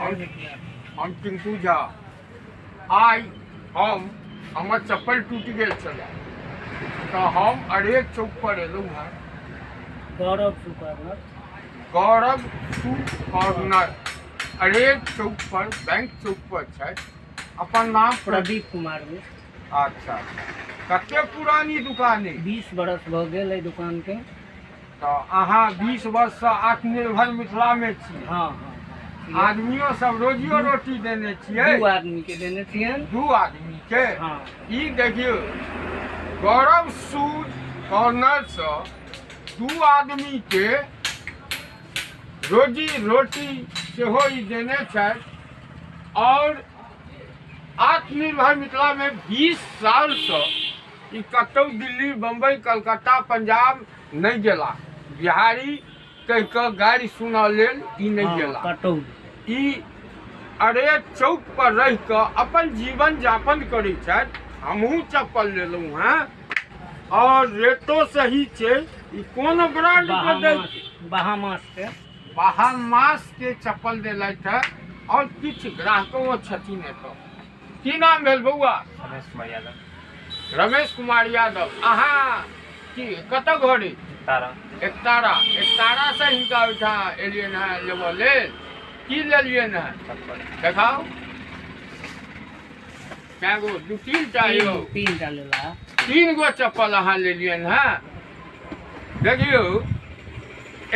हम टिंकू झा। आइ हम हमर चप्पल टूटि गेल छलै तऽ हम अरेर चौक पर एलहुँ हेँ। Gaurav shoe corner. Gaurav shoe corner Arer चौक पर, बैंक चौक पर छथि। अपन नाम? प्रदीप कुमार मिश्र। अच्छा, कते पुरानी दुकान अइ? 20 बरस भऽ गेल एहि दुकानके। तऽ अहाँ 20 वर्षसँ आत्मनिर्भर मिथिलामे छी? हँ हँ। आदमियो सब रोजियो रोटी देने छियै? 2 आदमीके देने छियनि। 2 आदमीके? हँ। ई देखियौ, गौरव शूज कॉर्नरसँ 2 आदमीके रोजी रोटी सेहो ई देने छथि आओर आत्मनिर्भर मिथिलामे 20 सालसँ ई कतहु दिल्ली, बम्बई, कलकत्ता, पंजाब नहि गेला। बिहारी कहि कऽ गारि सुनऽ लेल ई नहि गेला। कतहु ई अरे चौक पर रहि कऽ अपन जीवन यापन करै छथि। हमहूँ चप्पल लेलहुँ हेँ आओर रेटो सही छै। ई कोन ब्रांड के दै? बहामास के। बहामास के चप्पल देलथि हेँ। आओर किछु ग्राहको छथिन एतऽ। की नाम भेल बौआ? रमेश कुमार यादव। रमेश कुमार यादव, अहाँ की कतऽ घर अछि? तारा। एकतारा। एकतारासँ हिनका ओहिठाम एलियनि हेँ लेबऽ लेल। की लेलियनि हेँ? चप्पल। देखाउ, कए गो? 2 3 टा यौ? 3 टा लेला। 3 गो चप्पल अहाँ लेलियनि हेँ। देखियौ,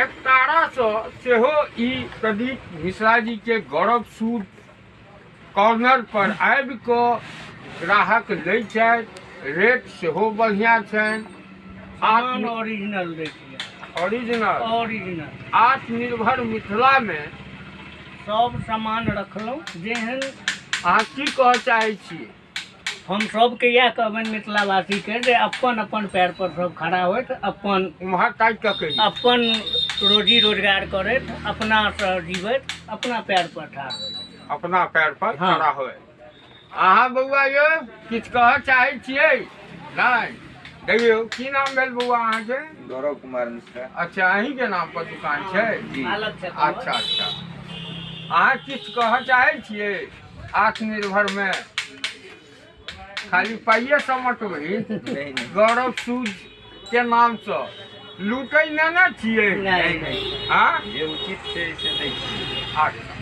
एकतारासँ सेहो ई प्रदीप मिश्रा जीके गौरव सूद कॉर्नर पर आबि कऽ ग्राहक लै छथि। रेट सेहो बढ़िआँ छनि। सामान ओरिजिनल दै छियै। ओरिजिनल। ओरिजिनल। आत्मनिर्भर मिथिलामे सब सामान रखलहुँ जेहन। अहाँ की कहऽ चाहै छियै? हम सबके इएह कहबनि मिथिलावासीके जे अपन अपन पैर पर सब खड़ा होइत, अपन उम्हर ताकि कऽ कहियौ, अपन रोजी रोजगार करैत, अपनासँ जीवैत, अपना पैर पर ठाढ़ होइत, अपना पैर पर हँ। खड़ा होय। अहाँ बौआ यौ, किछु कहऽ चाहै छियै? नहि। देखियौ, की नाम भेल बौआ अहाँके? गौरव कुमार मिश्रा। अच्छा, अहीँके नाम पर दुकान छै? जी। मालक छथि। अच्छा अच्छा, अहाँ किछु कहऽ चाहै छियै? आत्मनिर्भरमे खाली पाइए समटबै? नहि नहि। गौरव सूद के नामसँ लूटै नहि ने छियै? नहि नहि। आँ? जे उचित छै से दै छियै। अच्छा,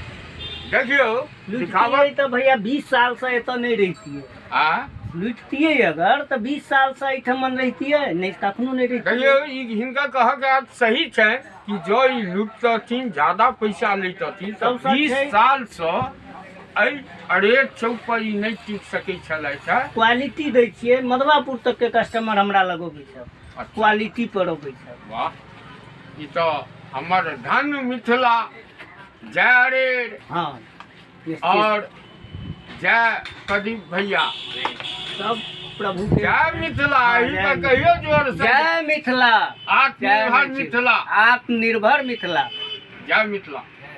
देखियौ, लुटितियै दिखावट तऽ भैया 20 सालसँ एतऽ नहि रहितियै। आ लुटितियै अगर तऽ 20 सालसँ एहिठमन रहितियै नहि, कखनो नहि रहितियै। देखियौ, ई हिनका कहऽके अर्थ सही छै कि जँ ई लुटतथिन, ज्यादा पैसा लैतथिन तऽ सबसँ 20 छै- सालसँ एहि अरेर चौक पर ई नहि टिक सकै छलथि हेँ। क्वालिटी दै छियै। मधवापुर तकके कस्टमर हमरा लग अबै छै। अच्छा। क्वालिटी पर अबै छै। वाह, ई तऽ हमर धन मिथिला। जय अरेर। हँ, निश्चित। और जय प्रदीप भैया। सब प्रभु के। जय मिथिला। हाँ, एहि जय पर कहियो जोर से। जय मिथिला। आत्मनिर्भर जय मिथिला। आत्मनिर्भर मिथिला। जय मिथिला।